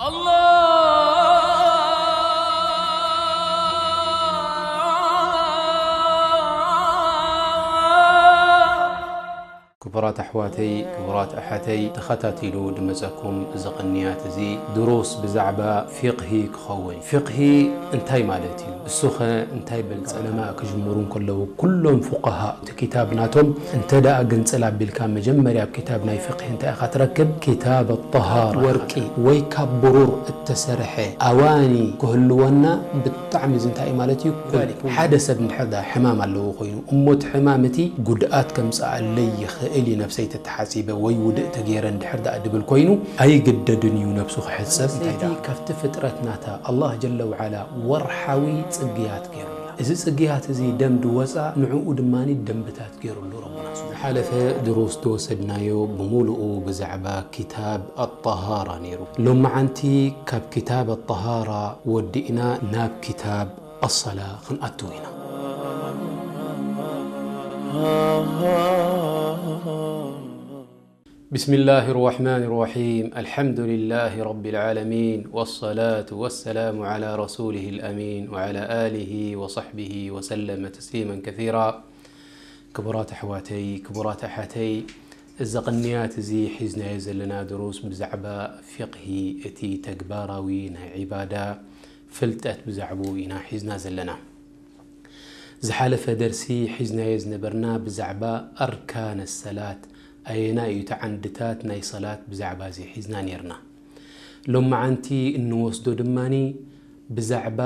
الله. ክቡራት ኣሕዋተይ፣ ክቡራት ኣሓተይ፣ ተኸታቲሉ ድመጸኩም እዚ ቅንያት እዚ ድሩስ ብዛዕባ ፊቕሂ ክኸውን። ፊቕሂ እንታይ ማለት እዩ? እሱኸ እንታይ በልጸ? ዑለማ ክጅምሩ እንከለዉ ኩሎም ፉቃሃ እቲ ኪታብ ናቶም እንተ ደኣ ግንጽል ኣቢልካ መጀመርያ ኣብ ኪታብ ናይ ፊቕሂ እንታይ ኢኻ ትረክብ? ኪታብ ኣጠሃራ። ወርቂ ወይ ካብ ብሩር እተሰርሐ ኣዋኒ ክህልወና ብጣዕሚ እዚ እንታይ እዩ ማለት እዩ? ሓደ ሰብ እንድሕር ደኣ ሕማም ኣለዎ ኮይኑ እሞ እቲ ሕማም እቲ ጉድኣት ከምጽኣለይ ይኽእል እዩ ነብሰይ ተተሓጺበ ወይ ውድእ ተገይረ እንድሕር ደኣ ድብል ኮይኑ ኣይግደድን እዩ ነብሱ ክሕጸብ። እንታይ ደኣ ካብቲ ፍጥረት ናታ ኣላህ ጀለ ወዓላ ወርሓዊ ጽግያት ገይሩላ። እዚ ጽግያት እዚ ደም ድወጻ ንዕኡ ድማ ደንብታት ገይሩሉ ረቡና። ዝሓለፈ ድሩስ ዝወሰድናዮ ብምሉኡ ብዛዕባ ኪታብ ኣጠሃራ ነይሩ። ሎመዓንቲ ካብ ኪታብ ኣጠሃራ ወዲእና ናብ ኪታብ ኣሰላ ክንኣትው ኢና። بسم الله الرحمن الرحيم. الحمد لله رب العالمين، والصلاة والسلام على رسوله الأمين، وعلى آله وصحبه وسلم تسليما كثيرا. ክቡራት ኣሕዋተይ፣ ክቡራት ኣሓተይ፣ እዚ ቅንያት እዚ ሒዝናዮ ዘለና ድሩስ ብዛዕባ ፊቕሂ እቲ ተግባራዊ ናይ ዒባዳ ፍልጠት ብዛዕባኡ ኢና ሒዝና ዘለና። ዝሓለፈ ደርሲ ሒዝናዮ ዝነበርና ብዛዕባ ኣርካን ሰላት፣ ኣየናይ እዩ እቲ ዓንድታት ናይ ሰላት፣ ብዛዕባ እዚ ሒዝና ኔርና። ሎመዓንቲ እንወስዶ ድማኒ ብዛዕባ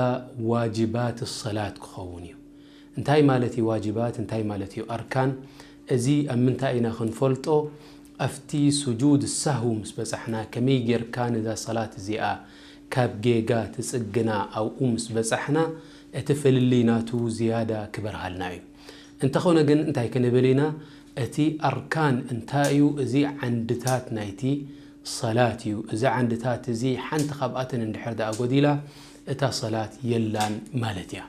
ዋጅባት ሰላት ክኸውን እዩ። እንታይ ማለት እዩ ዋጅባት? እንታይ ማለት እዩ ኣርካን? እዚ ኣብ ምንታይ ኢና ክንፈልጦ? ኣብቲ ስጁድ ሳህው ምስ በጻሕና ከመይ ጌርካ ነዛ ሰላት እዚኣ ካብ ጌጋ ትጽግና ኣብኡ ምስ በጻሕና እቲ ፍልልይ ናቱ ዝያዳ ክበርሃልና እዩ። እንተኾነ ግን እንታይ ክንብል ኢና? እቲ ኣርካን እንታይ እዩ? እዚ ዓንድታት ናይቲ ሰላት እዩ። እዚ ዓንድታት እዚ ሓንቲ ካብኣተን እንድሕር ደኣ ጎዲላ እታ ሰላት የላን ማለት እያ።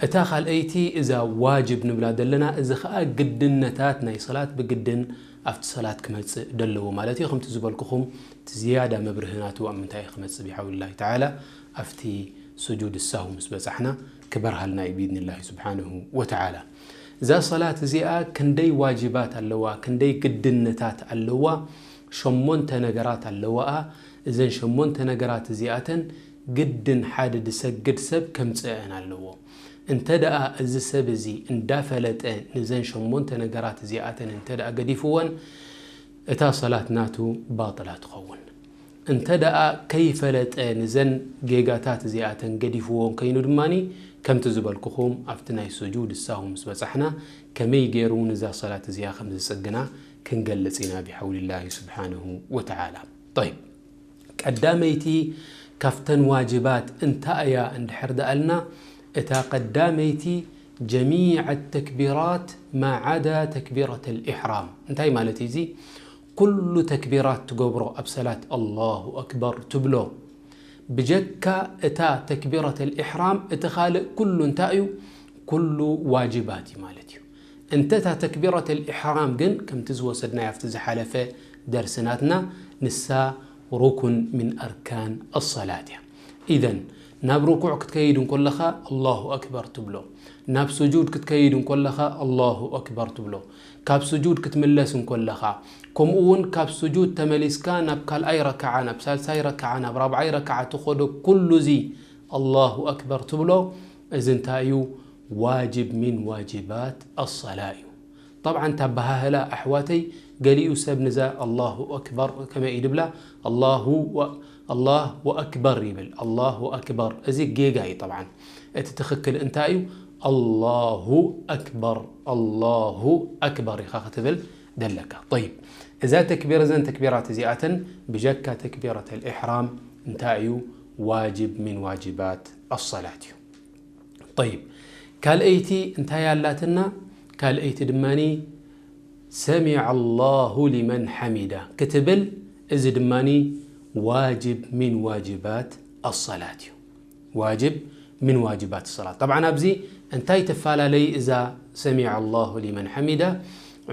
እታ ካልኣይቲ እዛ ዋጅብ ንብላ ዘለና፣ እዚ ኸኣ ግድነታት ናይ ሰላት ብግድን ኣብቲ ሰላት ክመጽእ ደለዎ ማለት እዩ። ከምቲ ዝበልኩኹም እቲ ዝያዳ መብርሂ ናቱ ኣብ ምንታይ እዩ ክመጽእ ብሓውልላሂ ተዓላ ኣብቲ ስጁድ ሳሁ ምስ በጻሕና ክበርሃልና እዩ ብኢድኒላሂ ስብሓንሁ ወተዓላ። እዛ ሰላት እዚኣ ክንደይ ዋጅባት ኣለዋ፣ ክንደይ ግድነታት ኣለዋ፣ ሸሞንተ ነገራት ኣለዋኣ። እዘን ሸሞንተ ነገራት እዚኣተን ግድን ሓደ ድሰግድ ሰብ ከምጽአን ኣለዎ። እንተ ደኣ እዚ ሰብ እዚ እንዳፈለጠ ንዘን ሸሞንተ ነገራት እዚኣተን እንተ ደኣ ገዲፍወን፣ እታ ሰላት ናቱ ባጥላ ትኸውን። እንተ ደኣ ከይፈለጠ ንዘን ጌጋታት እዚኣተን ገዲፍወን ከይኑ ድማኒ፣ ከምቲ ዝበልኩኹም ኣብቲ ናይ ስጁድ ሳሁ ምስ በጻሕና፣ ከመይ ገይሩ ንዛ ሰላት እዚኣ ከም ዝጽግና ክንገልጽ ኢና ብሓውሊላሂ ስብሓንሁ ወተዓላ። ጠይብ፣ ቀዳመይቲ ካብተን ዋጅባት እንታይ እያ እንድሕር ደኣልና፣ እታ ቀዳመይቲ ጀሚዕ ተክቢራት ማ ዓዳ ተክቢረት ልኢሕራም። እንታይ ማለት እዩ እዚ? ኩሉ ተክቢራት ትገብሮ ኣብ ሰላት ኣላሁ ኣክበር ትብሎ፣ ብጀካ እታ ተክቢረት ልኢሕራም እቲ ካልእ ኩሉ እንታይ እዩ? ኩሉ ዋጅባት እዩ ማለት እዩ። እንተ እታ ተክቢረት ልኢሕራም ግን ከምቲ ዝወሰድናዮ ኣብቲ ዝሓለፈ ደርሲ ናትና፣ ንሳ ሩኩን ምን ኣርካን ኣሰላት እያ። ኢዘን ናብ ርኩዕ ክትከይድ እንኮለኻ ኣላሁ ኣክበር ትብሎ፣ ናብ ስጁድ ክትከይድ እንኮለኻ ኣላሁ ኣክበር ትብሎ፣ ካብ ስጁድ ክትምለስ እንኮለኻ፣ ከምኡ እውን ካብ ስጁድ ተመሊስካ ናብ ካልኣይ ረክዓ፣ ናብ ሳልሳይ ረክዓ፣ ናብ ራብዓይ ረክዓ ትኸዶ ኩሉ እዚ ኣላሁ ኣክበር ትብሎ። እዚ እንታይ እዩ? ዋጅብ ሚን ዋጅባት ኣሰላ እዩ። ጠብዓን እታ ኣበሃህላ ኣሕዋተይ፣ ገሊኡ ሰብ ንዛ ኣላሁ ኣክበር ከመይ እዩ ድብላ? ኣላሁ ወ-፣ ኣላህ ወኣክበር ይብል። ኣላሁ ኣክበር። እዚ ጌጋ እዩ ጠብዓን። እቲ ትኽክል እንታይ እዩ? ኣላሁ ኣክበር፣ ኣላሁ ኣክበር ኢኻ ክትብል ደለካ። ጠይብ፣ እዛ ተክቢር፣ እዘን ተክቢራት እዚኣተን ብጀካ ተክቢረት ኣልኢሕራም እንታይ እዩ? ዋጅብ ሚን ዋጅባት ኣሰላት እዩ። ጠይብ፣ ካልኣይቲ እንታይ ኣላትና? ካልኣይቲ ድማኒ ሰሚዐ ኣላሁ ሊመን ሓሚዳ ክትብል፣ እዚ ድማኒ ዋጅብ ሚን ዋጅባት ኣሰላት እዩ። ዋጅብ ሚን ዋጅባት ሰላት። ጠብዓን ኣብዚ እንታይ ትፈላለይ እዛ ሰሚዐ ኣላሁ ሊመን ሓሚዳ?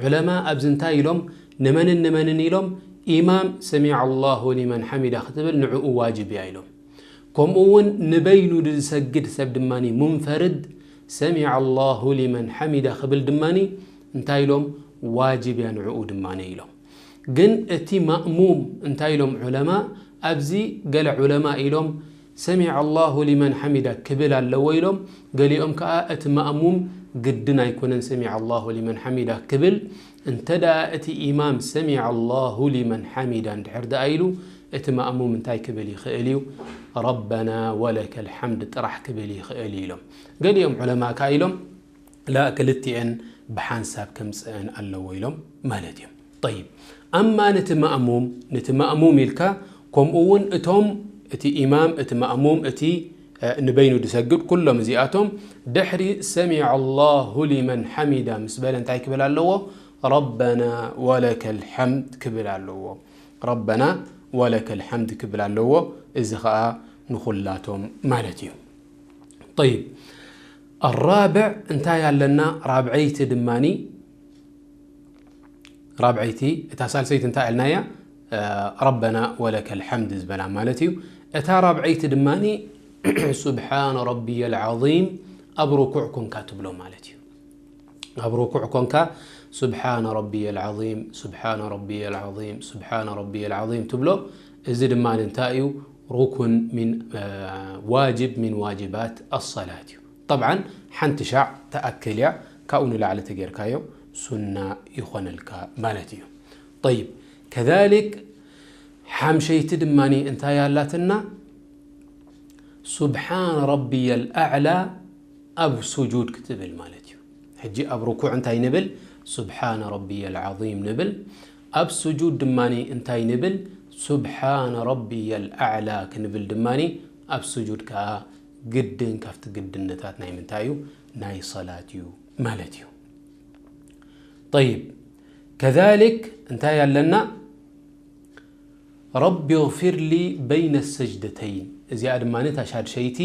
ዑለማ ኣብዚ እንታይ ኢሎም? ንመንን ንመንን ኢሎም? ኢማም ሰሚዐ ኣላሁ ሊመን ሓሚዳ ክትብል ንዕኡ ዋጅብ እያ ኢሎም። ከምኡ እውን ንበይኑ ዝሰግድ ሰብ ድማ ሙንፈርድ ሰሚዐ ኣላሁ ሊመን ሓሚዳ ክብል ድማ እንታይ ኢሎም? ዋጅብ እያ ንዕኡ ድማ ኢሎም። ግን እቲ ማእሙም እንታይ ኢሎም ዑለማ? ኣብዚ ገለ ዑለማ ኢሎም ሰሚዐ ኣላሁ ሊመን ሓሚዳ ክብል ኣለዎ ኢሎም። ገሊኦም ከዓ እቲ ማእሙም ግድን ኣይኮነን ሰሚዐ ኣላሁ ሊመን ሓሚዳ ክብል፣ እንተ ደኣ እቲ ኢማም ሰሚዐ ኣላሁ ሊመን ሓሚዳ እንድሕር ደኣ ኢሉ፣ እቲ ማእሙም እንታይ ክብል ይኽእል እዩ? ረበና ወለከል ሓምድ ጥራሕ ክብል ይኽእል እዩ ኢሎም። ገሊኦም ዑለማ ከዓ ኢሎም ላ፣ ክልቲኤን ብሓንሳብ ከምፅአን ኣለዎ ኢሎም ማለት እዮም። ጠይብ፣ ኣማ ነቲ ማእሙም፣ ነቲ ማእሙም ኢልካ፣ ከምኡ እውን እቶም፣ እቲ ኢማም፣ እቲ ማእሙም፣ እቲ ንበይኑ ዝሰግድ፣ ኩሎም እዚኣቶም ድሕሪ ሰሚዐ ኣላሁ ሊመን ሓሚዳ ምስ በለ እንታይ ክብል ኣለዎ? ረበና ወለከል ሓምድ ክብል ኣለዎ። ረበና ወለከል ሓምድ ክብል ኣለዎ። እዚ ኸዓ ንኹላቶም ማለት እዩ። ጠይብ፣ ኣራብዕ እንታይ ኣለና? ራብዐይቲ ድማኒ፣ ራብዐይቲ፣ እታ ሳልሰይቲ እንታይ ኣልናያ? ረበና ወለከል ሓምድ ዝበላ ማለት እዩ። እታ ራብዐይቲ ድማኒ ሱብሓነ ረቢየል ዓዚም ኣብ ርኩዕ ኮንካ ትብሎ ማለት እዩ። ኣብ ርኩዕ ኮንካ ሱብሓነ ረቢየል ዓዚም፣ ሱብሓነ ረቢየል ዓዚም፣ ሱብሓነ ረቢየል ዓዚም ትብሎ። እዚ ድማ እንታይ እዩ? ሩኩን ሚን፣ ዋጅብ ሚን ዋጅባት ኣሰላት እዩ። ጠብዓን ሓንቲ ሻዕ ተኣክል እያ፣ ካብኡ ንላዕሊ ተጌርካዮ ሱና ይኾነልካ ማለት እዩ። ጠይብ፣ ከዛሊክ ሓምሸይቲ ድማኒ እንታይ ኣላትና? ሱብሓነ ረቢየል ኣዕላ ኣብ ሱጁድ ክትብል ማለት እዩ። ሕጂ ኣብ ርኩዕ እንታይ ንብል? ሱብሓነ ረቢየል ዓዚም ንብል። ኣብ ሱጁድ ድማኒ እንታይ ንብል? ሱብሓነ ረቢየል ኣዕላ ክንብል ድማኒ ኣብ ሱጁድ ከዓ ግድን ካብቲ ግድነታት ናይ ምንታይ እዩ? ናይ ሰላት እዩ ማለት እዩ። ጠይብ፣ ከዛሊክ እንታይ ኣለና? ረቢ ግፊር ሊ በይነ ሰጅደተይን፣ እዚኣ ድማ እታ ሻድሸይቲ፣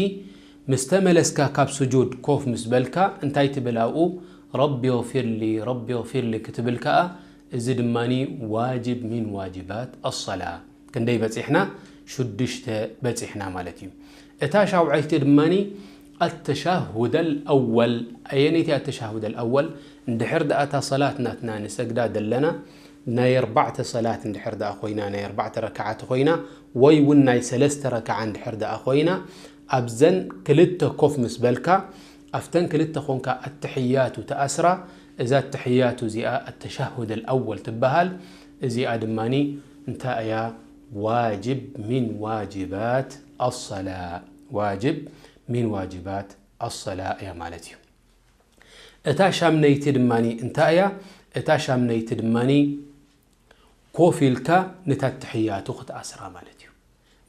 ምስ ተመለስካ ካብ ስጁድ ኮፍ ምስ በልካ እንታይ ትብል ኣብኡ? ረቢ ግፊር ሊ፣ ረቢ ግፊር ሊ ክትብል ከኣ፣ እዚ ድማ ዋጅብ ሚን ዋጅባት ኣሰላ። ክንደይ በጺሕና? ሽዱሽተ በጺሕና ማለት እዩ። እታ ሻውዓይቲ ድማ ኣተሻሁደል ኣወል። ኣየነይቲ ኣተሻሁደል ኣወል? እንድሕር ደኣ እታ ሰላት ናትና ንሰግዳ ደለና ናይ ኣርባዕተ ሰላት እንድሕር ደኣ ኮይና፣ ናይ ኣርባዕተ ረክዓት ኮይና፣ ወይ እውን ናይ ሰለስተ ረክዓ እንድሕር ደኣ ኮይና፣ ኣብዘን ክልተ ኮፍ ምስ በልካ፣ ኣብተን ክልተ ኮንካ ኣተሕያቱ ተኣስራ። እዛ ኣተሕያቱ እዚኣ ኣተሻሁደል ኣወል ትበሃል። እዚኣ ድማኒ እንታይ እያ? ዋጅብ ሚን ዋጅባት ኣሰላ። ዋጅብ ሚን ዋጅባት ኣሰላ እያ ማለት እዩ። እታ ሻምነይቲ ድማኒ እንታይ እያ? እታ ሻምነይቲ ድማኒ ኮፍ ኢልካ ነታ ኣተሕያቱ ክትኣስራ ማለት እዩ።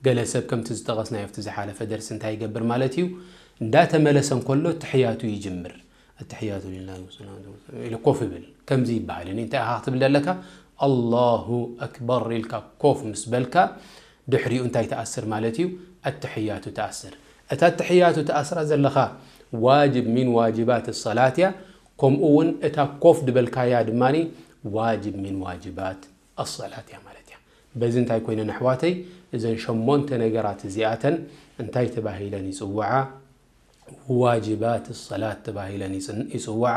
ገለ ሰብ ከምቲ ዝጠቐስናዮ ኣብቲ ዝሓለፈ ደርሲ እንታይ ይገብር ማለት እዩ? እንዳተመለሰ እንከሎ ኣተሕያቱ ይጅምር። ኣተሕያቱ ሊላሂ ወሰላቱ ወሰላሙ ኢሉ ኮፍ ይብል። ከምዚ ይበሃል። እኒ እንታይ ኢኻ ክትብል ዘለካ? ኣላሁ ኣክበር ኢልካ ኮፍ ምስ በልካ ድሕሪኡ እንታይ ትኣስር ማለት እዩ? ኣተሕያቱ ትኣስር። እታ ኣተሕያቱ ትኣስራ ዘለኻ ዋጅብ ሚን ዋጅባት ሰላት እያ። ከምኡ እውን እታ ኮፍ ድበልካያ ድማኒ ዋጅብ ሚን ዋጅባት ኣሰላት እያ ማለት እያ። በዚ እንታይ ኮይነን ኣሕዋተይ? እዘን ሸሞንተ ነገራት እዚኣተን እንታይ ተባሂለን ይጽውዓ? ዋጅባት ሰላት ተባሂለን ይጽን-፣ ይጽውዓ።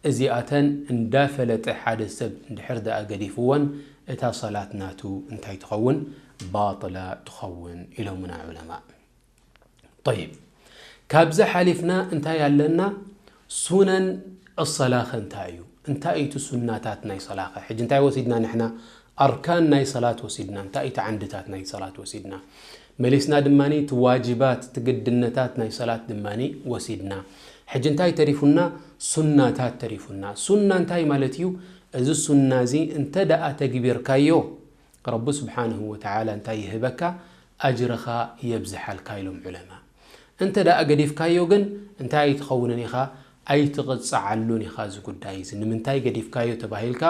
እዚኣተን እንዳፈለጠ ሓደ ሰብ እንድሕር ደኣ ገዲፍወን፣ እታ ሰላት ናቱ እንታይ ትኸውን? ባጥላ ትኸውን ኢሎምና ዑለማ። ጠይብ፣ ካብዚ ሓሊፍና እንታይ ኣለና? ሱነን ኣሰላኸ እንታይ እዩ? እንታይ እዩ እቲ ሱናታት ናይ ሰላኸ? ሕጂ እንታይ ወሲድና ንሕና? ኣርካን ናይ ሰላት ወሲድና። እንታይ እዩ እቲ ዓንድታት ናይ ሰላት ወሲድና? መሊስና ድማ እቲ ዋጅባት፣ እቲ ግድነታት ናይ ሰላት ድማ ወሲድና። ሕጂ እንታይ ተሪፉና? ሱናታት ተሪፉና። ሱና እንታይ ማለት እዩ? እዚ ሱና እዚ እንተ ደኣ ተግቢርካዮ፣ ረቢ ስብሓንሁ ወተዓላ እንታይ ይህበካ? ኣጅርኻ የብዝሓልካ ኢሎም ዑለማ። እንተ ደኣ ገዲፍካዮ ግን እንታይ ኣይትኸውንን ኢኻ? ኣይትቕጽዓሉን ኢኻ። እዚ ጉዳይ እዚ ንምንታይ ገዲፍካዮ ተባሂልካ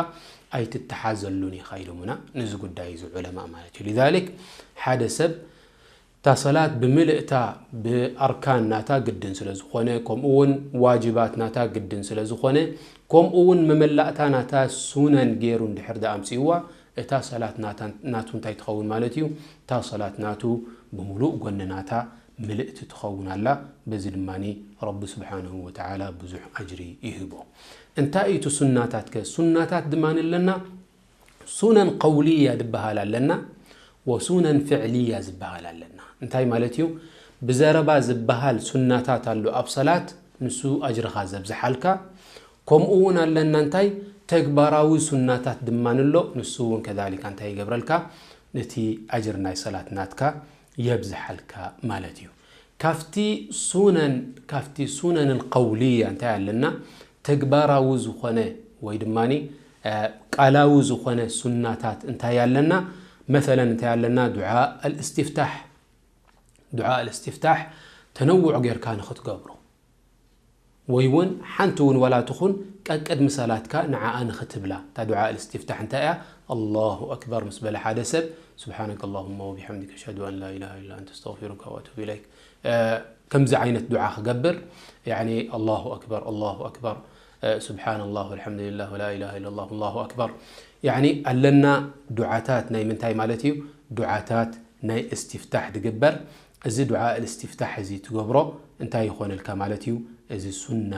ኣይትተሓዘሉን ኢኻ ኢሎምና፣ ነዚ ጉዳይ እዚ ዑለማ ማለት እዩ። ሊዛሊክ ሓደ ሰብ እታ ሰላት ብምልእታ ብኣርካን ናታ ግድን ስለ ዝኾነ፣ ከምኡ እውን ዋጅባት ናታ ግድን ስለ ዝኾነ፣ ከምኡ እውን መመላእታ ናታ ሱነን ገይሩ እንድሕር ደኣ ኣምጽእዋ፣ እታ ሰላት ናታ-፣ ናቱ እንታይ ትኸውን ማለት እዩ? እታ ሰላት ናቱ ብምሉእ ጎኒ ናታ ምልእቲ ትኸውን ኣላ። በዚ ድማ ረቢ ስብሓንሁ ወተዓላ ብዙሕ ኣጅሪ ይህቦ። እንታይ እዩ እቲ ሱናታት ከ? ሱናታት ድማ ኣለና፣ ሱነን ቀውልያ ዝበሃል ኣለና፣ ወሱነን ፍዕልያ ዝበሃል ኣለና። እንታይ ማለት እዩ? ብዘረባ ዝበሃል ሱናታት ኣሎ ኣብ ሰላት፣ ንሱ ኣጅርኻ ዘብዝሓልካ። ከምኡ እውን ኣለና እንታይ? ተግባራዊ ሱናታት ድማ ኣሎ፣ ንሱ እውን ከዛሊካ እንታይ ይገብረልካ? ነቲ ኣጅር ናይ ሰላት ናትካ የብዝሓልካ ማለት እዩ። ካፍቲ ሱነን፣ ካፍቲ ሱነን ቀውልያ እንታይ ኣለና? ተግባራዊ ዝኾነ ወይ ድማ ቃላዊ ዝኾነ ሱናታት እንታይ ኣለና? መሰለን እንታይ ኣለና? ዱዓ ኣልእስቲፍታሕ። ዱዓ ኣልእስቲፍታሕ ተነውዕ ጌርካ ንኽትገብሮ፣ ወይ እውን ሓንቲ እውን ዋላ ትኹን ቀቅድሚ ሰላትካ ንዓኣ ንኽትብላ። እታ ዱዓ ኣልእስቲፍታሕ እንታይ እያ? ኣላሁ ኣክበር ምስ በለ ሓደ ሰብ፣ ስብሓነከ ኣላሁመ ወቢሐምዲከ፣ ኣሽሀዱ ኣን ላ ኢላሃ ኢላ ኣንተ፣ ኣስተግፊሩከ ወኣቱቡ ኢለይክ። እ፣ ከምዚ ዓይነት ዱዓ ክገብር፣ ያኒ ኣላሁ ኣክበር፣ ኣላሁ ኣክበር፣ እ፣ ስብሓነላህ ወልሐምዱሊላህ ወላ ኢላሃ ኢለላህ ወላሁ ኣክበር። ያኒ ኣለና ዱዓታት ናይ ምንታይ ማለት እዩ? ዱዓታት ናይ እስትፍታሕ ድግበር። እዚ ዱዓ እልእስትፍታሕ እዚ ትገብሮ እንታይ ይኾነልካ ማለት እዩ? እዚ ሱና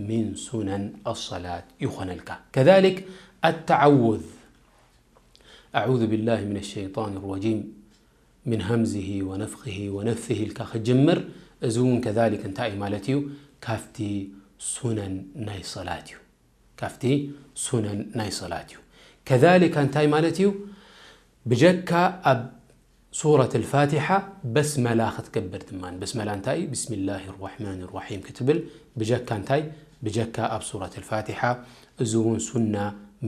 ሚን ሱነን ኣሰላት ይኾነልካ። ከዛሊክ ኣተዓውዝ፣ ኣዑዙ ቢላሂ ሚነ ሸይጣን ረጂም፣ ሚን ሀምዝሂ ወነፍኽሂ ወነፍሲሂ ኢልካ ክጅምር፣ እዚ እውን ከዛሊክ እንታይ እዩ ማለት እዩ? ካፍቲ ሱነን ናይ ሰላት እዩ። ካፍቲ ሱነን ናይ ሰላት እዩ። ከዛሊካ እንታይ ማለት እዩ? ብጀካ ኣብ ሱረት ኣልፋቲሓ በስመላ ክትገብር ድማ፣ በስመላ እንታይ እዩ? ብስሚላሂ ራሕማን ራሒም ክትብል ብጀካ እንታይ? ብጀካ ኣብ ሱረት ኣልፋቲሓ፣ እዚ እውን ሱና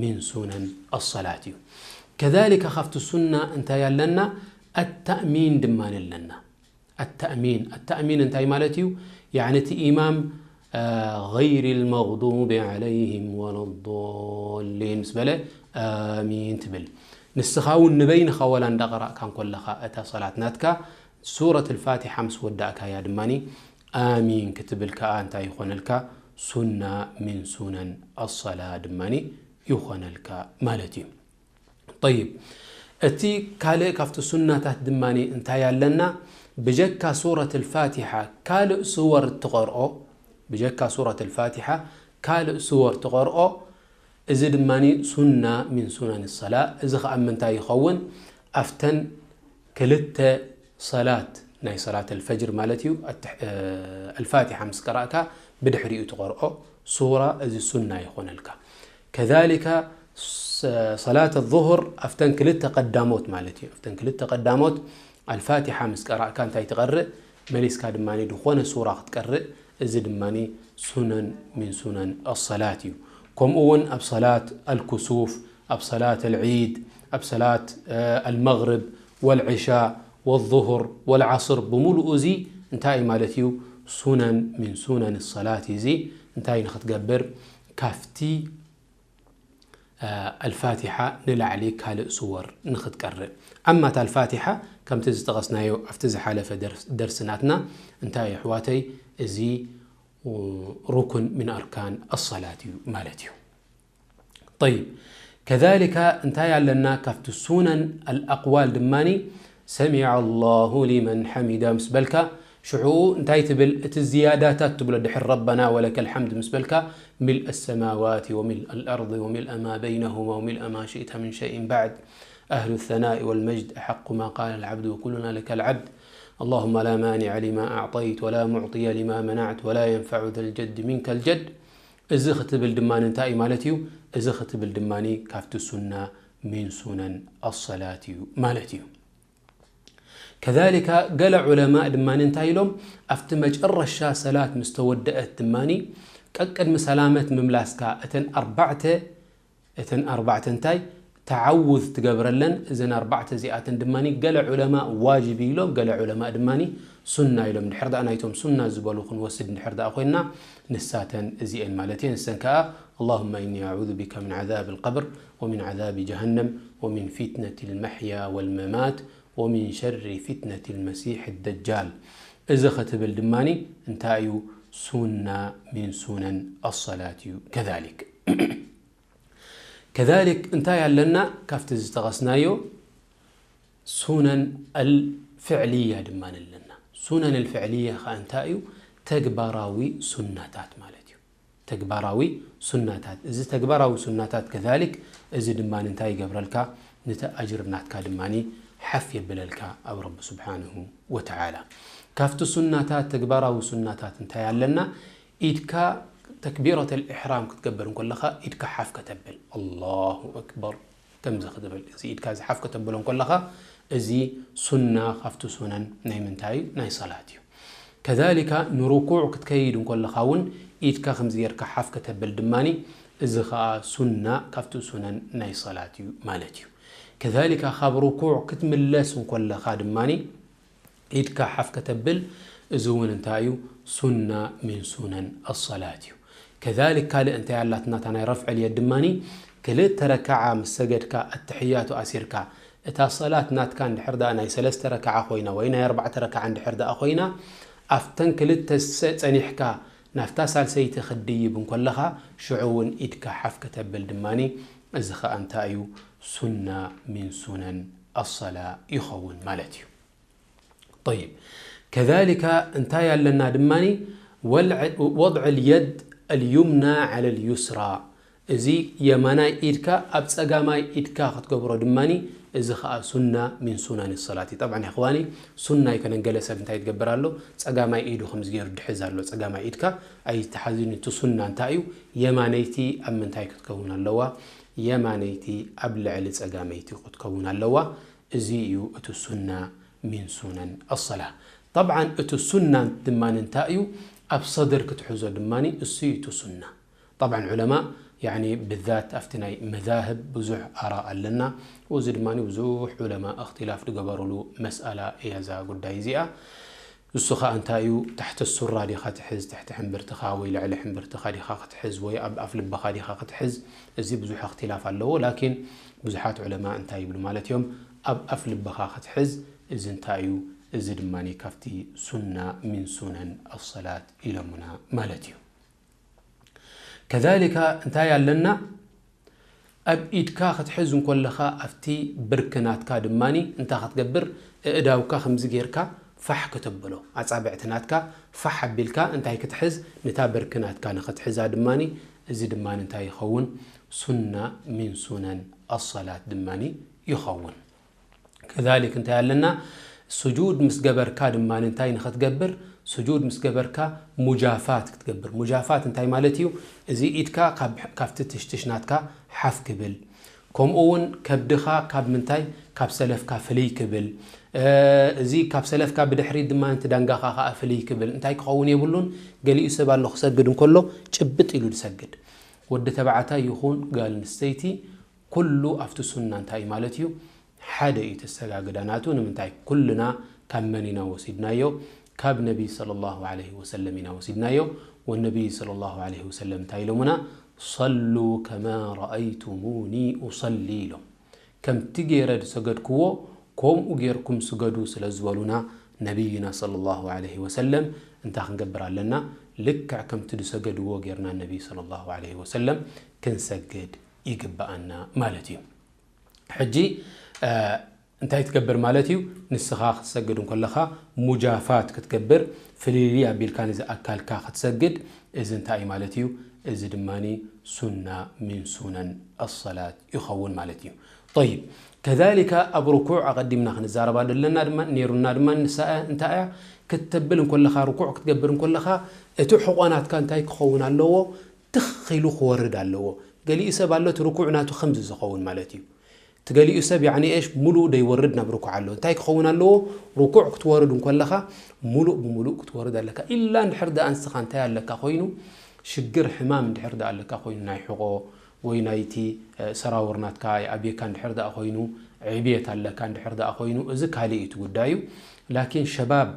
ሚን ሱነን ኣሰላት እዩ። ከዛሊካ ካብቲ ሱና እንታይ ኣለና? ኣተእሚን ድማ ኣለና። ኣተእሚን፣ ኣተእሚን እንታይ ማለት እዩ? ያኒ እቲ ኢማም፣ አ፣ ገይሪ ልመግዱቢ ዐለይሂም ወለዶሊን ምስ በለ ኣሚን ትብል። ንስኻ እውን ንበይንኻ ወላ እንዳቐራእካ እንኮለኻ እታ ሰላት ናትካ ሱረት ኣልፋቲሓ ምስ ወዳእካያ ድማኒ ኣሚን ክትብል ከኣ እንታይ ይኾነልካ? ሱና ሚን ሱነን ኣሰላ ድማኒ ይኾነልካ ማለት እዩ። ጠይብ፣ እቲ ካልእ ካብቲ ሱናታት ድማኒ እንታይ ኣለና? ብጀካ ሱረት ኣልፋቲሓ ካልእ ስወር ትቐርኦ፣ ብጀካ ሱረት ኣልፋቲሓ ካልእ ስወር ትቐርኦ፣ እዚ ድማኒ ሱና ሚን ሱናን ሰላ። እዚ ኸኣ ምንታይ ይኸውን? ኣፍተን ክልተ ሰላት ናይ ሰላት ኣልፈጅር ማለት እዩ፣ ኣትሕ-፣ እ፣ ኣልፋቲሓ ምስ ቀራእካ ብድሕሪኡ ትቐርኦ ሱራ፣ እዚ ሱና ይኾነልካ። ከዛሊካ ስ-፣ ሰላት ዙሁር ኣብተን ክልተ ቀዳሞት ማለት እዩ፣ ኣብተን ክልተ ቀዳሞት ኣልፋቲሓ ምስ ቀራእካ እንታይ ትቐርእ? መሊስካ ድማ ዝኾነ ሱራ ክትቀርእ፣ እዚ ድማ ሱነን ሚን ሱነን ኣሰላት እዩ። ከምኡ እውን ኣብ ሰላት ኣልኩሱፍ፣ ኣብ ሰላት ኣልዒድ፣ ኣብ ሰላት፣ እ፣ ኣልመግርብ ወልዕሻ ወዙሁር ወልዓስር ብምሉኡ እዚ እንታይ እዩ ማለት እዩ? ሱነን ሚን ሱነን ሰላት እዩ። እዚ እንታይ ንኽትገብር? ካፍቲ፣ እ፣ ኣልፋቲሓ ንላዕሊ ካልእ ስወር ንኽትቀርእ። ኣማ እታ ኣልፋቲሓ ከምቲ ዝጠቐስናዮ ኣብቲ ዝሓለፈ ደርስ-፣ ደርሲ ናትና እንታይ እዩ ኣሕዋተይ? እዚ ሩኩን ሚን ኣርካን ኣሰላት እዩ ማለት እዩ። ጠይብ፣ ከዛሊካ እንታይ ኣለና? ካብቲ ሱነን ኣልኣቅዋል ድማኒ ሰሚዐ ኣላሁ ሊመን ሓሚዳ ምስ በልካ፣ ሽዑ እንታይ ትብል? እቲ ዝያዳታት ትብሎ ድሕሪ ረበና ወለከል ሓምድ ምስ በልካ፣ ሚልአ ሰማዋት ወሚልአ ልኣርድ ወሚልአ ማ በይነሁማ ወሚልአ ማ ሽእተ ምን ሸይእን ባዕድ፣ ኣህሉ ሰናኢ ወልመጅድ፣ ኣሐቁ ማ ቃለ ልዓብድ ወኩሉና ለከ ልዓብድ፣ ኣላሁመ ላ ማኒዐ ሊማ ኣዕጠይት ወላ ሙዕጥየ ሊማ መናዕት ወላ የንፈዑ ዘልጀድ ሚንከ ልጀድ። እዚ ክትብል ድማ እንታይ እዩ ማለት እዩ? እዚ ክትብል ድማ ካብቲ ሱና ሚን ሱነን ኣሰላት እዩ ማለት እዩ። ከዛሊካ ገለ ዑለማእ ድማ እንታይ ኢሎም? ኣብቲ መጨረሻ ሰላት ምስ ተወደአት ድማ ቀቅድሚ ሰላመት ምምላስካ እተን ኣርባዕተ፣ እተን ኣርባዕተ እንታይ ተዓውዝ ትገብረለን? እዘን ኣርባዕተ እዚኣተን ድማ ገለ ዑለማእ ዋጅብ ኢሎም፣ ገለ ዑለማእ ድማ ሱና ኢሎም። ድሕር ደኣ ናይቶም ሱና ዝበሉ ክንወስድ እንድሕር ደኣ ኮይንና፣ ንሳተን እዚኤን ማለት እየን። ንሰን ከኣ፣ اللهم إني أعوذ بك من عذاب القبر ومن عذاب جهنم ومن فتنة المحيا والممات ومن شر فتنة المسيح الدجال። እዚ ክትብል ድማኒ እንታይ እዩ? ሱና ሚን ሱነን ኣሰላት እዩ። ከዛሊክ ከዛሊክ እንታይ ኣለና? ካብቲ ዝጠቐስናዮ ሱነን ኣልፍዕልያ ድማ ኣለና። ሱነን ኣልፍዕልያ ኸዓ እንታይ እዩ? ተግባራዊ ሱናታት ማለት እዩ። ተግባራዊ ሱናታት። እዚ ተግባራዊ ሱናታት ከዛሊክ፣ እዚ ድማ እንታይ ይገብረልካ? ነቲ ኣጅር ናትካ ድማ ሓፍ የብለልካ ኣብ ረቢ ስብሓንሁ ወተዓላ። ካብቲ ሱናታት፣ ተግባራዊ ሱናታት እንታይ ኣለና? ኢድካ ተክቢረተል ኢሕራም ክትገብር እንከለኻ ኢድካ ሓፍ ከተብል፣ ኣላሁ ኣክበር ከምዚ ክትብል፣ እዚ ኢድካ እዚ ሓፍ ከተብሎ እንከለኻ፣ እዚ ሱና ካብቲ ሱነን ናይ ምንታይ እዩ? ናይ ሰላት እዩ። ከዛሊካ ንርኩዕ ክትከይድ እንከለኻ እውን ኢድካ ከምዚ ጌርካ ሓፍ ከተብል ድማኒ፣ እዚ ኸኣ ሱና ካብቲ ሱነን ናይ ሰላት እዩ ማለት እዩ። ከዛሊካ ካብ ርኩዕ ክትምለስ እንከለኻ ድማኒ ኢድካ ሓፍ ከተብል፣ እዚ እውን እንታይ እዩ? ሱና ሚን ሱነን ኣሰላት እዩ። ከዛሊክ ካልእ እንታይ ኣላትና? እታ ናይ ረፍዕል የድ ድማኒ ክልተ ረክዓ ምስ ሰገድካ፣ ኣተሕያቱ ኣሲርካ፣ እታ ሰላት ናትካ እንድሕር ደኣ ናይ ሰለስተ ረክዓ ኮይና ወይ ናይ ኣርባዕተ ረክዓ እንድሕር ደኣ ኮይና፣ ኣብተን ክልተ ሰ-፣ ጸኒሕካ ናብታ ሳልሰይቲ ክትድይብ እንከለኻ፣ ሽዑ እውን ኢድካ ሓፍ ከተብል ድማኒ፣ እዚ ኸኣ እንታይ እዩ? ሱና ሚን ሱነን ኣሰላ ይኸውን ማለት እዩ። ጠይብ፣ ከዛሊካ እንታይ ኣለና ድማኒ? ወልዕ-፣ ወድዕ ልየድ ኣልዩምና ዓለ ልዩስራ፣ እዚ የማናይ ኢድካ ኣብ ጸጋማይ ኢድካ ክትገብሮ ድማኒ፣ እዚ ኸኣ ሱና ሚን ሱናን ሰላት እዩ። ጠብዓን፣ የኽዋኒ፣ ሱና ኣይኮነን። ገለ ሰብ እንታይ ትገብር ኣሎ? ጸጋማይ ኢዱ ከምዚ ገይሩ ድሕዝ ኣሎ። ጸጋማይ ኢድካ ኣይተሓዝን። እቲ ሱና እንታይ እዩ? የማነይቲ ኣብ ምንታይ ክትከውን ኣለዋ? የማነይቲ ኣብ ልዕሊ ጸጋመይቲ ክትከውን ኣለዋ። እዚ እዩ እቲ ሱና ሚን ሱነን ኣሰላ። ጠብዓን፣ እቲ ሱና ድማ እንታይ እዩ? ኣብ ሰድር ክትሕዞ ድማኒ፣ እሱ እዩ እቲ ሱና። ጠብዓን፣ ዑለማ፣ ያኒ፣ ብዛት ኣብቲ ናይ መዛህብ ብዙሕ ኣራ ኣለና። እዚ ድማ ብዙሕ ዑለማ እኽትላፍ ዝገበሩሉ መስኣላ እያ እዛ ጉዳይ እዚኣ። እሱ ኸኣ እንታይ እዩ? ታሕቲ ሱራ ዲኻ ትሕዝ፣ ትሕቲ ሕምብርትኻ ወይ ልዕሊ ሕምብርትኻ ዲኻ ክትሕዝ ወይ ኣብ ኣፍ ልብኻ ዲኻ ክትሕዝ? እዚ ብዙሕ እኽትላፍ ኣለዎ። ላኪን ብዙሓት ዑለማ እንታይ ይብሉ ማለት እዮም? ኣብ ኣፍ ልብኻ ክትሕዝ፣ እዚ እንታይ እዩ? እዚ ድማ ካብቲ ሱና ሚን ሱነን ኣሰላት ኢሎምና ማለት እዩ። ከዛሊካ እንታይ ኣለና? ኣብ ኢድካ ክትሕዝ እንከለኻ ኣብቲ ብርኪ ናትካ ድማኒ እንታይ ክትገብር? ኣእዳውካ ከምዚ ጌርካ ፋሕ ከተብሎ፣ ኣጻብዕቲ ናትካ ፋሕ ኣቢልካ እንታይ ክትሕዝ? ነታ ብርኪ ናትካ ንኽትሕዛ ድማኒ፣ እዚ ድማኒ እንታይ ይኸውን? ሱና ሚን ሱነን ኣሰላት ድማኒ ይኸውን። ከዛሊክ እንታይ ኣለና? ስጁድ ምስ ገበርካ ድማ እንታይ ንኽትገብር? ስጁድ ምስ ገበርካ ሙጃፋት ክትገብር። ሙጃፋት እንታይ ማለት እዩ? እዚ ኢድካ ካብ፣ ካብቲ ትሽትሽ ናትካ ሓፍ ክብል፣ ከምኡ እውን ከብድኻ ካብ ምንታይ? ካብ ሰለፍካ ፍልይ ክብል፣ እ፣ እዚ ካብ ሰለፍካ ብድሕሪት ድማ እቲ ዳንጋኻ ኸኣ ፍልይ ክብል። እንታይ ክኸውን የብሉን? ገሊኡ ሰብ ኣሎ ክሰግድ እንከሎ ጭብጥ ኢሉ ዝሰግድ። ወዲ ተባዕታይ ይኹን ጓል ኣንስተይቲ ኩሉ ኣብቲ ሱና እንታይ እዩ ማለት እዩ? ሓደ እዩ ተሰጋግዳ ናቱ። ንምንታይ? ኩልና ካብ መን ኢና ወሲድናዮ? ካብ ነቢይ ሰለላሁ ዐለይሂ ወሰለም ኢና ወሲድናዮ። ወነቢይ ሰለላሁ ዐለይሂ ወሰለም እንታይ ኢሎምና? "ሰሉ ከማ ረአይቱሙኒ ኡሰሊ" ኢሎም። ከምቲ ገይረ ዝሰገድክዎ ከምኡ ገይርኩም ስገዱ ስለ ዝበሉና ነቢይና ሰለላሁ ዐለይሂ ወሰለም፣ እንታይ ክንገብር ኣለና? ልክዕ ከምቲ ዝሰገድዎ ገይርና ነቢይ ሰለላሁ ዐለይሂ ወሰለም ክንሰግድ ይግብኣና ማለት እዩ። ሕጂ፣ እ፣ እንታይ ትገብር ማለት እዩ? ንስኻ ክትሰግድ እንከለኻ ሙጃፋት ክትገብር፣ ፍልልይ ኣቢልካ ነዚ ኣካልካ ክትሰግድ፣ እዚ እንታይ እዩ ማለት እዩ? እዚ ድማኒ ሱና ሚን ሱነን ኣሰላት ይኸውን ማለት እዩ። ጠይብ፣ ከዛሊካ ኣብ ርኩዕ ኣቐዲምና ክንዛረባ ዘለና ድማ፣ ነይሩና ድማ፣ ንሳ እንታይ እያ? ክትተብል እንከለኻ፣ ርኩዕ ክትገብር እንከለኻ፣ እቲ ሕቖናትካ እንታይ ክኸውን ኣለዎ? ትኽ ኢሉ ክወርድ ኣለዎ። ገሊኡ ሰብ ኣሎ፣ እቲ ርኩዕ ናቱ ከምዚ ዝኸውን ማለት እዩ። እቲ ገሊኡ ሰብ፣ ያዕኒ፣ ኤሽ፣ ሙሉእ ደይወርድ ናብ ርኩዕ ኣሎ። እንታይ ክኸውን ኣለዎ? ርኩዕ ክትወርድ እንከለኻ፣ ሙሉእ ብሙሉእ ክትወርድ ኣለካ። ኢላ እንድሕር ደኣ ንስኻ እንታይ ኣለካ ኮይኑ፣ ሽግር፣ ሕማም እንድሕር ደኣ ኣለካ ኮይኑ፣ ናይ ሕቖ ወይ ናይቲ፣ እ፣ ሰራውር ናትካ ይኣብየካ እንድሕር ደኣ ኮይኑ፣ ዕብየት ኣለካ እንድሕር ደኣ ኮይኑ፣ እዚ ካልእ እዩ እቲ ጉዳዩ። ላኪን ሸባብ፣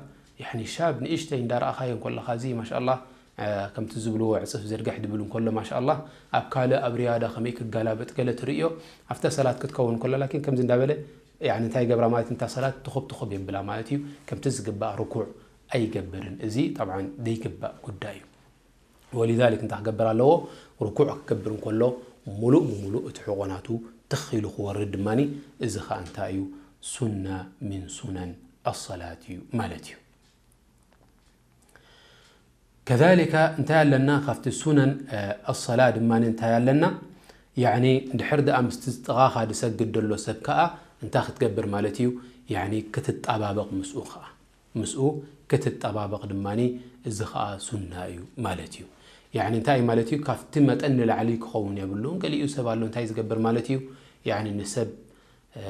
ያዕኒ፣ ሻብ ንእሽተይ እንዳረኣኻዮ እንከለኻ፣ እዚ ማሻኣላህ፣ እ፣ ከምቲ ዝብልዎ ዕጽፍ ዝርግሕ ድብል እንከሎ፣ ማሻኣላህ፣ ኣብ ካልእ፣ ኣብ ሪያዳ ከመይ ክገላበጥ ገለ ትርእዮ፣ ኣብታ ሰላት ክትከውን ከሎ፣ ላኪን ከምዚ እንዳበለ፣ ያዕኒ፣ እንታይ ይገብራ ማለት፣ እንታ ሰላት ትኹብ ትኹብ የብላ ማለት እዩ። ከምቲ ዝግባእ ርኩዕ ኣይገብርን። እዚ፣ ጠብዓን፣ ዘይግባእ ጉዳይ እዩ። ወሊዛሊክ እንታይ ክገብር ኣለዎ? ርኩዕ ክገብር እንከሎ፣ ሙሉእ ብሙሉእ እቲ ሕቖ ናቱ ትኽ ኢሉ ክወርድ ድማኒ፣ እዚ ኸኣ እንታይ እዩ? ሱና ሚን ሱነን ኣሰላት እዩ ማለት እዩ። ከዛሊካ እንታይ ኣለና? ካብቲ ሱነን፣ እ፣ ኣሰላ ድማ እንታይ ኣለና? ያዕኒ፣ እንድሕር ደኣ ምስቲ ጥቓኻ ዝሰግድ ዘሎ ሰብ ከኣ እንታይ ክትገብር ማለት እዩ? ያዕኒ፣ ክትጠባበቕ ምስኡ ከኣ። ምስኡ ክትጠባበቕ ድማኒ፣ እዚ ከኣ ሱና እዩ ማለት እዩ። ያዕኒ፣ እንታይ ማለት እዩ? ካብቲ መጠን ንላዕሊ ክኸውን የብሉን። ገሊኡ ሰብ ኣሎ፣ እንታይ ዝገብር ማለት እዩ? ያዕኒ፣ ንሰብ፣ እ፣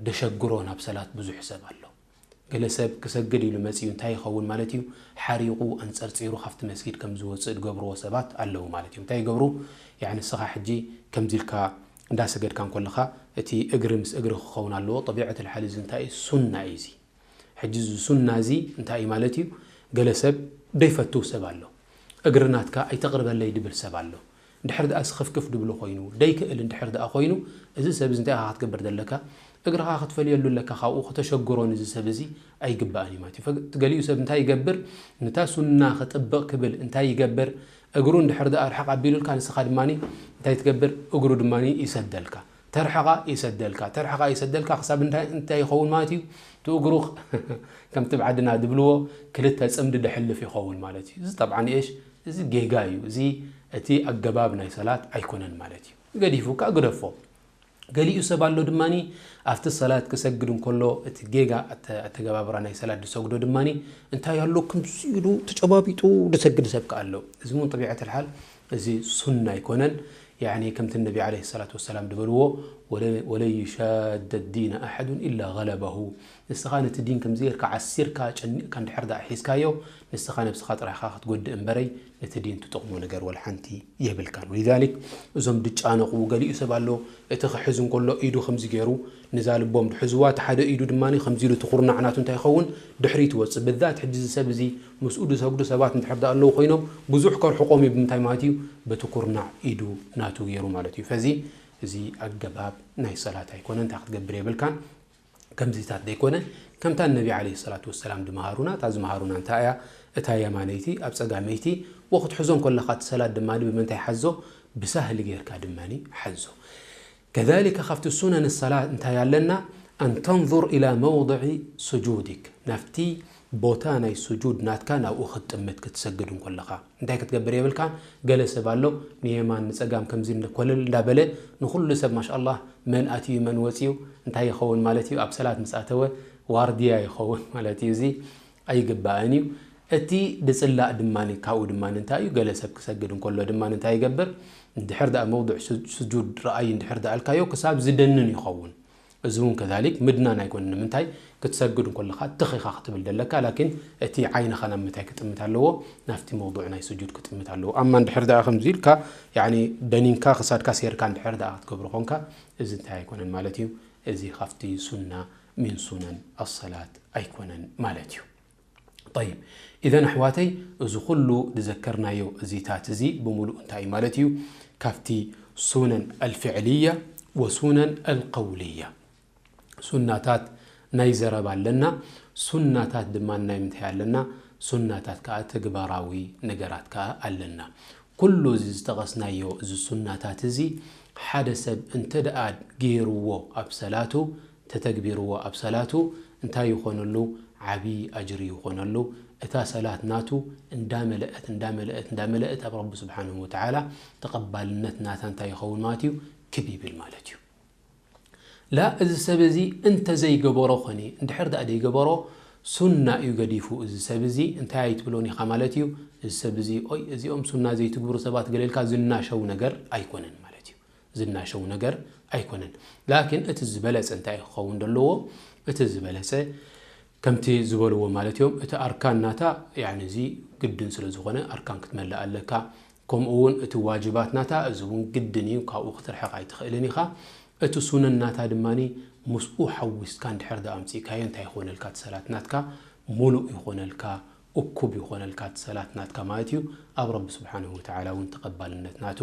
ደሸግሮ ናብ ሰላት ብዙሕ ሰብ ኣሎ። ገለ ሰብ ክሰግድ ኢሉ መጺኡ እንታይ ይኸውን ማለት እዩ? ሓሪቑ ኣንጸርጺሩ ካብቲ መስጊድ ከም ዝወጽእ ዝገብርዎ ሰባት ኣለዉ ማለት እዩ። እንታይ ይገብሩ? ያዕኒ ንስኻ ሕጂ ከምዚ ኢልካ እንዳሰገድካ እንከለኻ እቲ እግሪ ምስ እግሪ ክኸውን ኣለዎ። ጠቢዐት ልሓል እዚ እንታይ እዩ? ሱና እዩ እዚ። ሕጂ እዚ ሱና እዚ እንታይ እዩ ማለት እዩ? ገለ ሰብ ደይፈቱ ሰብ ኣሎ። እግሪ ናትካ ኣይተቕርበለይ ድብል ሰብ ኣሎ። እንድሕር ደኣ ስኽፍክፍ ድብሎ ኮይኑ፣ ደይክእል እንድሕር ደኣ ኮይኑ፣ እዚ ሰብ እዚ እንታይ ኢኻ ክትገብር ዘለካ? እግርኻ ክትፈልየሉ ኣለካ፣ ካብኡ ከተሸግሮ ንዚ ሰብ እዚ ኣይግባእን እዩ ማለት እዩ። ፈግ-፣ እቲ ገሊኡ ሰብ እንታይ ይገብር? ነታ ሱና ክጥብቕ ክብል እንታይ ይገብር? እግሩ እንድሕር ደኣ ርሕቕ ኣቢሉልካ፣ ንስኻ ድማኒ እንታይ ትገብር? እግሩ ድማኒ ይሰደልካ። ተርሕቓ ይሰደልካ፣ ተርሕቓ ይሰደልካ፣ ክሳብ እንታይ፣ እንታይ ይኸውን ማለት እዩ? እቲ እግሩ ከምቲ ብዓድና ድብልዎ ክልተ ጽምዲ ደሕልፍ ይኸውን ማለት እዩ። እዚ ጠብዓን እሽ፣ እዚ ጌጋ እዩ። እዚ እቲ ኣገባብ ናይ ሰላት ኣይኮነን ማለት እዩ። ገዲፉካ ግደፎ። ገሊኡ ሰብ ኣሎ ድማኒ ኣብቲ ሰላት ክሰግድ እንከሎ እቲ ጌጋ ኣተ-፣ ኣተገባብራ ናይ ሰላት ዝሰግዶ ድማኒ እንታይ ኣሎ? ከምዚ ኢሉ ተጨባቢጡ ዝሰግድ ሰብ ከኣ ኣሎ። እዚ እውን ጠቢዐት ልሓል እዚ ሱና ኣይኮነን። ያዕኒ ከምቲ ነቢ ዓለይሂ ሰላቱ ወሰላም ዝበልዎ፣ "ወለ-፣ ወለን ዩሻደ ዲነ ኣሐዱን ኢላ ገለበሁ።" ንስኻ ነቲ ዲን ከምዚ ጌርካ ዓሲርካ ጨኒቕካ እንድሕር ደኣ ሒዝካዮ፣ ንስኻ ነብስኻ ጥራይ ኢኻ ክትጎድእ እምበረይ ነቲ ዲን ትጠቕሞ ነገር ወላ ሓንቲ የብልካን። ወሊዛሊክ እዞም ድጫነቑ፣ ገሊኡ ሰብ ኣሎ፣ እቲ ክሕዝ እንከሎ ኢዱ ከምዚ ገይሩ ንዛ ልቦም ድሕዝዋ፣ እቲ ሓደ ኢዱ ድማ ከምዚ ኢሉ እቲ ኩርናዕ ናቱ እንታይ ይኸውን? ድሕሪት ይወጽእ። ብዛት ሕጂ እዚ ሰብ እዚ ምስኡ ዝሰግዱ ሰባት እንድሕር ደኣ ኣለዉ ኮይኖም፣ ብዙሕ ከርሕቖም እዩ። ብምንታይ ማለት እዩ? በቲ ኩርናዕ ኢዱ ናቱ ገይሩ ማለት እዩ። ፈዚ እዚ ኣገባብ ናይ ሰላት ኣይኮነን፣ እንታይ ክትገብር የብልካን። ከምዚታት ዘይኮነ፣ ከምታ ነቢ ዓለይሂ ሰላቱ ወሰላም ድመሃሩና፣ እታ ዝመሃሩና እንታይ እያ? እታ የማነይቲ ኣብ ጸጋመይቲ፣ ወክትሕዞ እንከለኻ እቲ ሰላት ድማ ብምንታይ ሓዞ? ብሳህሊ ጌርካ ድማኒ ሓዞ። ከዛሊከ ካብቲ ሱነን ሰላት እንታይ ኣለና? ኣን ተንዙር ኢላ መውድዒ ሱጁድክ፣ ናብቲ ቦታ ናይ ሱጁድ ናትካ ናብኡ ክትጥምት ክትሰግድ እንከለኻ። እንታይ ክትገብር የብልካ? ገለ ሰብ ኣሎ ንየማን ንጸጋም ከምዚ እንደ-፣ ኮለል እንዳበለ ንኹሉ ሰብ ማሻኣላህ መን ኣትዩ መን ወጽዩ እንታይ ይኸውን ማለት እዩ? ኣብ ሰላት ምስ ኣተወ ዋርድያ ይኸውን ማለት እዩ። እዚ ኣይግባእን እዩ። እቲ ድጽላእ ድማ ካብኡ ድማ እንታይ እዩ? ገለ ሰብ ክሰግድ እንከሎ ድማ እንታይ ይገብር? እንድሕር ደኣ መውድዕ ሱ-፣ ስጁድ ረኣይ እንድሕር ደኣ ኣልካዮ ክሳብ ዝደንን ይኸውን። እዚ እውን ከዛሊክ ምድናን ኣይኮነን። ንምንታይ? ክትሰግድ እንከለኻ ትኽ ኢኻ ክትብል ዘለካ፣ ላኪን እቲ ዓይንኻ ናብ ምንታይ ክጥምት ኣለዎ? ናብቲ መውዱዕ ናይ ስጁድ ክጥምት ኣለዎ። ኣማ እንድሕር ደኣ ከምዚ ኢልካ፣ ያዕኒ ደኒንካ ክሳድካ ሴርካ እንድሕር ደኣ ክትገብሮ ኾንካ፣ እዚ እንታይ ኣይኮነን ማለት እዩ? እዚ ካብቲ ሱና ሚን ሱነን ኣሰላት ኣይኮነን ማለት እዩ። ጠይብ፣ ኢዘን ኣሕዋተይ፣ እዚ ኩሉ ዝዘከርናዮ እዚታት እዚ ብምሉእ እንታይ እዩ ማለት እዩ? ካብቲ ሱነን ኣልፍዕልያ ወሱነን ኣልቀውልያ። ሱናታት ናይ ዘረባ ኣለና፣ ሱናታት ድማ ናይ ምንታይ ኣለና? ሱናታት ከኣ ተግባራዊ ነገራት ከኣ ኣለና። ኩሉ እዚ ዝጠቐስናዮ እዚ ሱናታት እዚ ሓደ ሰብ እንተ ደኣ ገይርዎ ኣብ ሰላቱ፣ ተተግቢርዎ ኣብ ሰላቱ እንታይ ይኾነሉ? ዓቢ ኣጅሪ ይኾነሉ። እታ ሰላት ናቱ እንዳመለአት፣ እንዳመለአት፣ እንዳመለአት ኣብ ረቢ ስብሓንሁ ወተዓላ ተቐባልነት ናታ እንታይ ይኸውን ማለት እዩ? ክብ ይብል ማለት እዩ። ላ እዚ ሰብ እዚ እንተዘይገበሮ ኾነ፣ እንድሕር ደኣ ዘይገበሮ ሱና እዩ ገዲፉ፣ እዚ ሰብ እዚ እንታይ ኣይትብሎን ኢኻ ማለት እዩ። እዚ ሰብ እዚ፣ ኦይ፣ እዚኦም ሱና ዘይትግብሩ ሰባት ገለ ኢልካ ዝናሸው ነገር ኣይኮነን ማለት እዩ። ዝናሸው ነገር ኣይኮነን። ላኪን እቲ ዝበለጸ እንታይ ክኸውን ዘለዎ? እቲ ዝበለጸ ከምቲ ዝበልዎ ማለት እዮም። እቲ ኣርካን ናታ፣ ያዕኒ፣ እዚ ግድን ስለ ዝኾነ ኣርካን ክትመልእ ኣለካ። ከምኡ እውን እቲ ዋጅባት ናታ፣ እዚ እውን ግድን እዩ፣ ካብኡ ክትርሕቕ ኣይትኽእልን ኢኻ። እቲ ሱነን ናታ ድማኒ ምስኡ ሓዊስካ እንድሕር ደኣ ኣምጺእካዮ እንታይ ይኾነልካ? እቲ ሰላት ናትካ ሙሉእ ይኾነልካ፣ እኩብ ይኾነልካ፣ እቲ ሰላት ናትካ ማለት እዩ። ኣብ ረቢ ስብሓንሁ ወተዓላ እውን ተቐባልነት ናቱ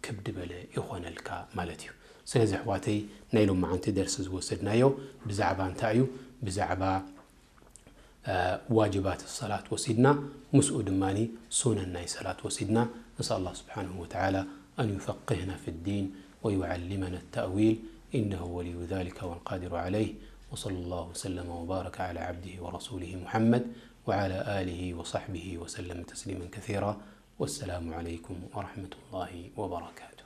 ክብ ዝበለ ይኾነልካ ማለት እዩ። ስለዚ ኣሕዋተይ፣ ናይ ሎማዓንቲ ደርሲ ዝወሰድናዮ ብዛዕባ እንታይ እዩ? ብዛዕባ፣ እ፣ ዋጅባት ሰላት ወሲድና፣ ምስኡ ድማኒ ሱነን ናይ ሰላት ወሲድና። ነስኣል ኣላህ ስብሓንሁ ወተዓላ ኣን ዩፈቅህና ፊ ዲን ويعلمنا التأويل، إنه ولي ذلك والقادر عليه. وصلى الله وسلم وبارك على عبده ورسوله محمد وعلى آله وصحبه وسلم تسليما كثيرا. والسلام عليكم ورحمة الله وبركاته.